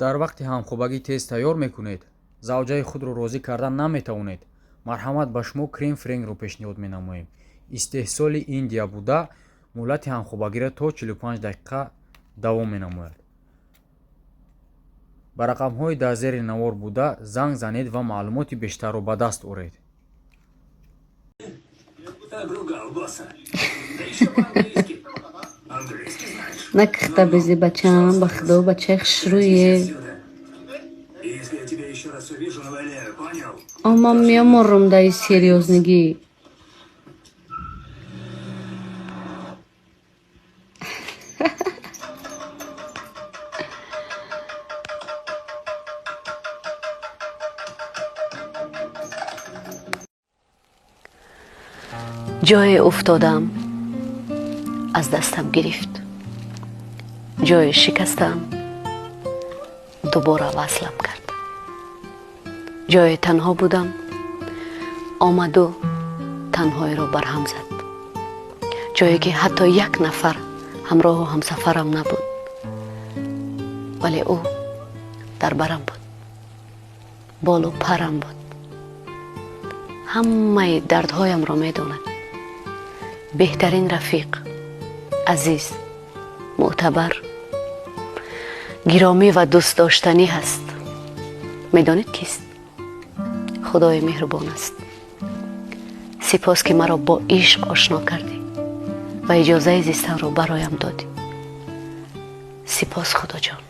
Дар вақти ҳамхобагӣ тез тайёр мекунед, завҷаи худро розӣ кардан наметавонед. Марҳамат, ба шумо крем френгро пешниҳод менамоем. Истеҳсоли Индия буда, муҳлати ҳамхобагиро то 45 дақиқа давом менамояд. Ба рақамҳои дар зери навор буда занг занед ва маълумоти бештарро ба даст оред. Обругал босса. Да еще по-английски. Английский знаешь? Накихта безӣ, бачаам, ба худо, бачаи хушрӯе. Отсюда. Если я тебя еще раз увижу, наваляю, понял? О, ман меоморам даи серьёзнигӣ. Ҷое уфтодам, аз дастам гирифт, ҷое шикастам, дубора васлам кард, ҷое танҳо будам, омаду танҳоиро барҳам зад, ҷое ки ҳатто як нафар ҳамроҳу ҳамсафарам набуд, вале ӯ дар барам буд, болу парам буд, ҳамаи дардҳоямро медонад, беҳтарин рафиқ, азиз, мӯътабар, гиромӣ ва дӯстдоштанӣ ҳаст. Медонед кист? Худои меҳрубон аст. Сипос, ки маро бо ишқ ошно кардӣ ва иҷозаи зистанро бароям додӣ. Сипос, Худоҷон.